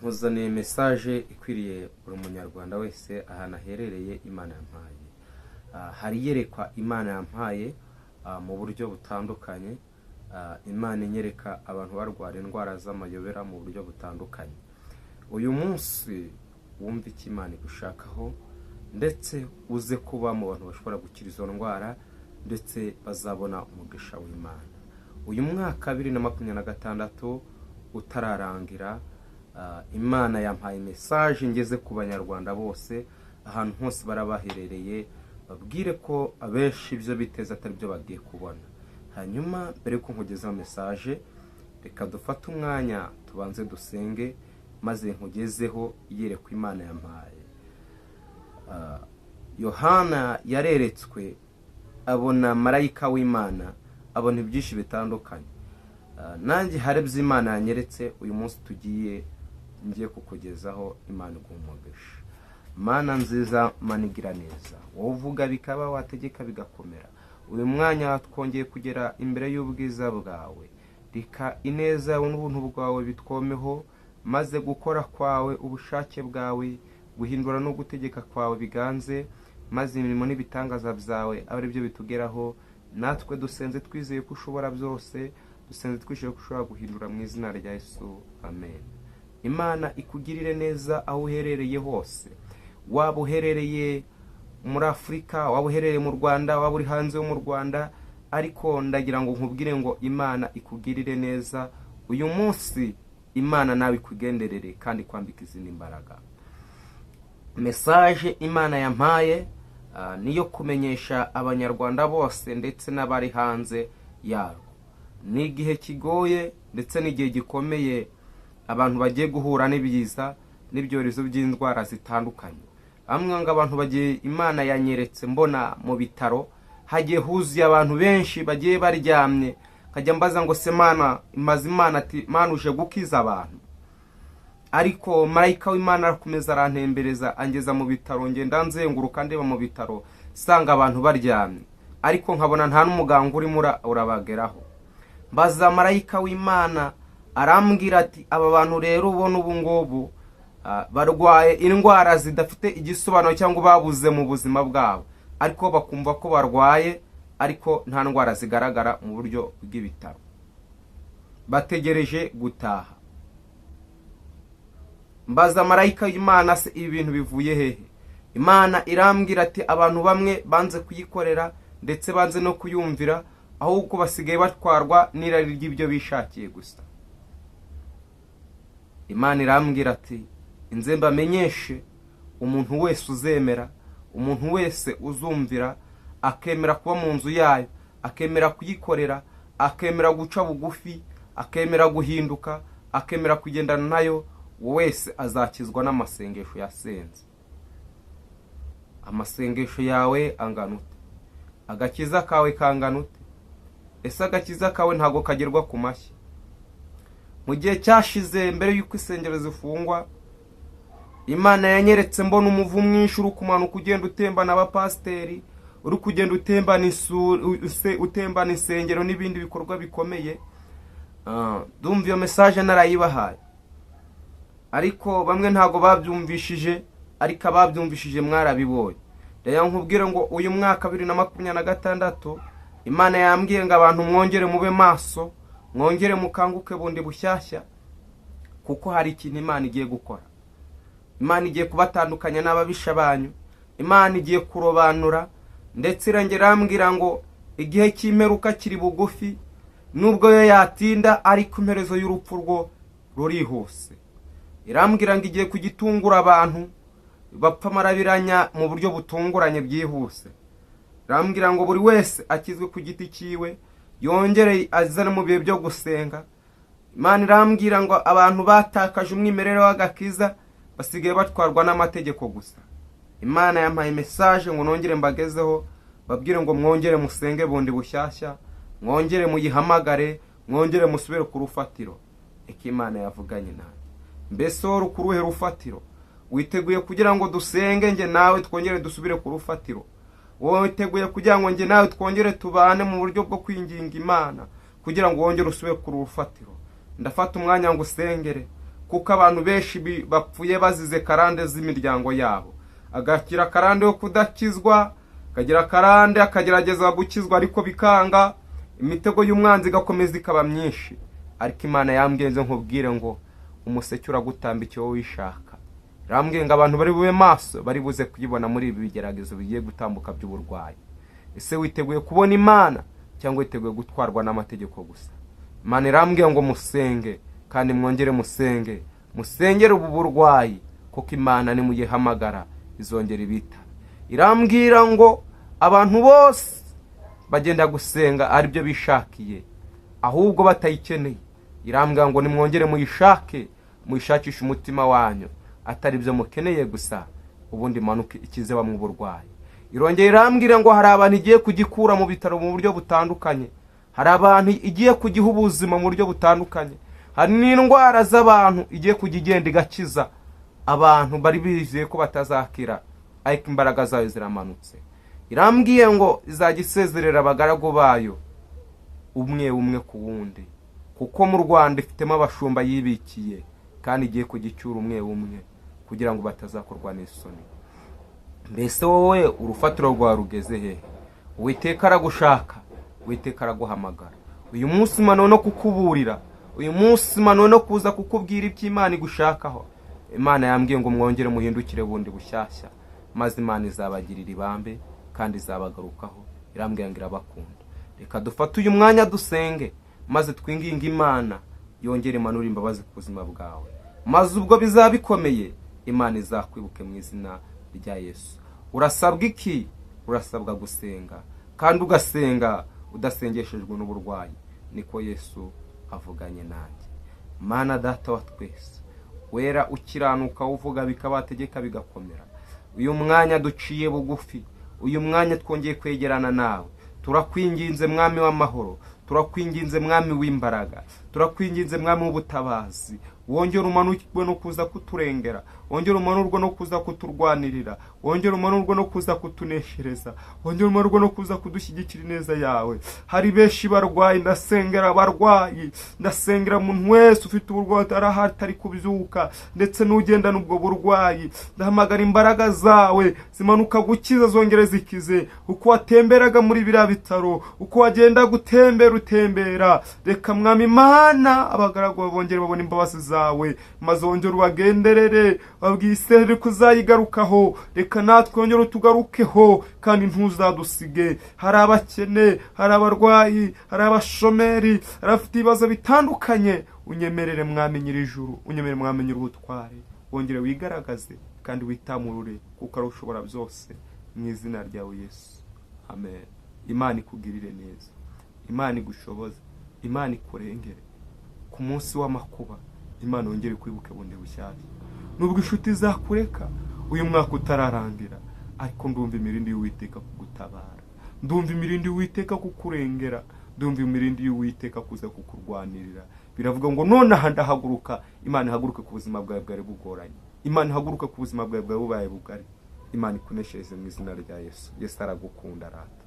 Nkuzaniye message ikwiriye buri munyarwanda wese ahantu aherereye. Imana yampaye, hari iyerekwa Imana yampaye mu buryo butandukanye. Imana inyereka abantu barwara indwara z'amayobera mu buryo butandukanye. Uyu munsi wumve icyo Imana igushakaho, ndetse uze kuba mu bantu bashobora gukira izo ndwara, ndetse bazabona umugisha w'Imana. Uyu mwaka 2026 utararangira, Imana yampaye message ngeze ku banyarwanda bose ahantu hose barabaherereye, babwire ko abenshi ibyo biteze atari byo bagiye kubona. Hanyuma mbere yuko nkugezaho message, reka dufate umwanya tubanze dusenge, maze nkugezeho iyerekwa Imana yampaye. Yohana yareretswe, abona marayika w'Imana, abona ibyinshi bitandukanye. Nanjye hari ibyo Imana yanyeretse uyu munsi tugiye ngiye kukugezaho. Imana iguha umugisha. Mana nziza, Mana igira neza, wowe uvuga bikaba, wategeka bigakomera, uyu mwanya twongeye kugera imbere y'ubwiza bwawe. Reka ineza yawe n'ubuntu bwawe bitwomeho, maze gukora kwawe, ubushake bwawe, guhindura no gutegeka kwawe biganze, maze imirimo n'ibitangaza byawe abe ari byo bitugeraho. Natwe dusenze twizeye ko ushobora byose, dusenze twizeye ko ushobora guhindura, mu izina rya Yesu, amen. Imana ikugirire neza aho uherereye hose, waba uherereye muri Afurika, waba uherereye mu Rwanda, waba uri hanze yo mu Rwanda, ariko ndagira ngo nkubwire ngo Imana ikugirire neza uyu munsi. Imana nawe ikugenderere kandi ikwambike izindi mbaraga. Message Imana yampaye niyo kumenyesha abanyarwanda bose ndetse n'abari hanze yarwo. Ni igihe kigoye ndetse n'igihe gikomeye, abantu bagiye guhura n'ibiza n'ibyorezo by'indwara zitandukanye. Bamwe ngo abantu bagiye, Imana yanyeretse mbona mu bitaro hagiye huzuye abantu benshi bagiye baryamye. Nkajya mbaza ngo: "Se Mana?" Imaze Imana ati: "Mana, uje gukiza abantu?" Ariko marayika w'Imana arakomeza arantembereza, angeza mu bitaro, ngenda nzenguruka ndeba mu bitaro, sanga abantu baryamye, ariko nkabona nta n'umuganga urimo urabageraho. Mbaza marayika w'Imana, arambwira ati: "Aba bantu rero ubona ubu ngubu barwaye indwara zidafite igisobanuro cyangwa babuze mu buzima bwabo, ariko bakumva ko barwaye, ariko nta ndwara zigaragara mu buryo bw'ibitaro, bategereje gutaha." Mbaza marayika w'Imana: "Se ibi bintu bivuye hehe?" Imana irambwira ati: "Abantu bamwe banze kuyikorera, ndetse banze no kuyumvira, ahubwo basigaye batwarwa n'irari ry'ibyo bishakiye gusa." Imana irambwira ati: "Inze mbamenyeshe, umuntu wese uzemera, umuntu wese uzumvira, akemera kuba mu nzu yayo, akemera kuyikorera, akemera guca bugufi, akemera guhinduka, akemera kugendana nayo, wese azakizwa n'amasengesho yasenze." Amasengesho yawe angana ute? Agakiza kawe kangana ute? Ese agakiza kawe ntabwo kagerwa ku mashyi? Mu gihe cyashize, mbere y'uko insengero zifungwa, Imana yanyeretse mbona umuvu mwinshi uri kumanuka, ugenda utembana abapasiteri, uri kugenda utembana utembana insengero n'ibindi bikorwa bikomeye. Ndumva iyo message narayibahaye, ariko bamwe ntabwo babyumvishije, ariko ababyumvishije mwarabibonye. Rero nkubwire ngo uyu mwaka 2026, Imana yambwiye ngo abantu mwongere mube maso, mwongere mukanguke bundi bushyashya, kuko hari ikintu Imana igiye gukora. Imana igiye kubatandukanya n'ababisha banyu, Imana igiye kurobanura, ndetse irongera irambwira ngo igihe cy'imperuka kiri bugufi. Nubwo yo yatinda, ariko imperezo y'urupfu rwo rurihuse. Irambwira ngo igiye kugitungura abantu bapfa amarabiranya mu buryo butunguranye bwihuse. Irambwira ngo buri wese akizwe ku giti cyiwe, yongere azane mu bihe byo gusenga. Imana irambwira ngo abantu batakaje umwimerere w'agakiza, basigaye batwarwa n'amategeko gusa. Imana yampaye message ngo nongere mbagezeho, babwire ngo mwongere musenge bundi bushyashya, mwongere muyihamagare, mwongere musubire ku rufatiro. Iko Imana yavuganye nawe. Mbese wowe uri ku ruhe rufatiro? Witeguye kugira ngo dusenge njye nawe, twongere dusubire ku rufatiro? Wowe witeguye kugira ngo njye nawe twongere tubane mu buryo bwo kwinginga Imana kugira ngo wongere usubire ku rufatiro? Ndafata umwanya ngo usengere. Kuko abantu benshi bapfuye bazize karande z'imiryango yabo. Agakira karande yo kudakizwa, akagira akarande, akagerageza gukizwa ariko bikanga, imitego y'umwanzi igakomeza ikaba myinshi. Ariko Imana yambwiye ngo nkubwire ngo umuseke uragutambikiye wowe wishaka. Irambwiye ngo abantu bari bube maso, bari buze kuyibona muri ibi bigeragezo bigiye gutambuka by'uburwayi. Ese witeguye kubona Imana cyangwa witeguye gutwarwa n'amategeko gusa? Imana irambwiye ngo musenge kandi mwongere musenge, musengere ubu burwayi, kuko Imana nimuyihamagara izongera ibita. Irambwira ngo abantu bose bagenda gusenga aribyo bishakiye ahubwo batayikeneye. Irambwira ngo nimwongere muyishake, muyishakishe umutima wanyu, atari byo mukeneye gusa, ubundi manuke ikize bamwe uburwayi. Irongera irambwira ngo hari abantu igiye kugikura mu bitaro mu buryo butandukanye, hari abantu igiye kugiha ubuzima mu buryo butandukanye, hari n'indwara z'abantu igiye kujya igenda igakiza abantu bari bizeye ko batazakira, ariko imbaraga zayo ziramanutse. Irambwiye ngo izajya isezerera abagaragu bayo umwe umwe ku wundi, kuko mu Rwanda ifitemo abashumba yibikiye, kandi igiye kugicyura umwe umwe kugira ngo batazakorwa n'isoni. Mbese wowe urufatiro rwawe rugeze hehe? Uwiteka aragushaka, Uwiteka araguhamagara. Uyu munsi manuwe no kukuburira, uyu munsi manuwe no kuza kukubwira ibyo Imana igushakaho. Imana yambwiye ngo mwongere muhindukire bundi bushyashya, maze Imana izabagirira ibambe kandi izabagarukaho. Irambwira ngo irabakunda. Reka dufate uyu mwanya dusenge, maze twinginge Imana yongere imanure imbabazi ku buzima bwawe, maze ubwo bizaba bikomeye Imana izakwibuke mu izina rya Yesu. Urasabwa iki? Urasabwa gusenga, kandi ugasenga udasengeshejwe n'uburwayi. Niko Yesu avuganye nanjye. Mana Data wa twese wera, ukiranuka, uvuga bikabategeka bigakomera, uyu mwanya duciye bugufi, uyu mwanya twongeye kwegerana nawe. Turakwinginze Mwami w'amahoro, turakwinginze Mwami w'imbaraga, turakwinginze Mwami w'ubutabazi, wongere umanurwe no kuza kuturengera, wongere umanurwe no kuza kuturwanirira, wongere umanurwe no kuza kutuneshereza, wongere umanurwe no kuza kudushyigikira ineza yawe. Hari benshi barwaye, ndasengera abarwayi, ndasengera umuntu wese ufite uburwayi atari kubyuka, ndetse n'ugendana ubwo burwayi. Ndahamagara imbaraga zawe zimanuka gukiza, zongere zikize. Uko watemberaga muri biriya bitaro, uko wagenda gutembera utembera, reka Mwami Imana abagaragu bongere babone imbabazi zawe, maze wongere ubagenderere, babwiye Isirayeli ko uzayigarukaho. Reka natwe wongere utugarukeho kandi ntuzadusige. Hari abakene, hari abarwayi, hari abashomeri, hari abafite ibibazo bitandukanye. Unyemerere Mwami nyir'ijuru, unyemerere Mwami nyir'ubutware, wongere wigaragaze kandi witamurure, kuko ari ushobora byose, mu izina ryawe Yesu, amen. Imana ikugirire neza, Imana igushoboze, Imana ikurengere ku munsi w'amakuba. Imana yongere kwibuke bundi bushyashya. Nubwo inshuti zakureka uyu mwaka utararangira, ariko ndumva imirindi y'Uwiteka kugutabara, ndumva imirindi y'Uwiteka kukurengera, ndumva imirindi y'Uwiteka kuza kukurwanirira. Biravuga ngo nonaha ndahaguruka. Imana ihaguruke ku buzima bwawe bwari bugoranye, Imana ihaguruke ku buzima bwawe bwari bubaye bugari. Imana ikuneshereze mu izina rya Yesu. Yesu aragukunda rata.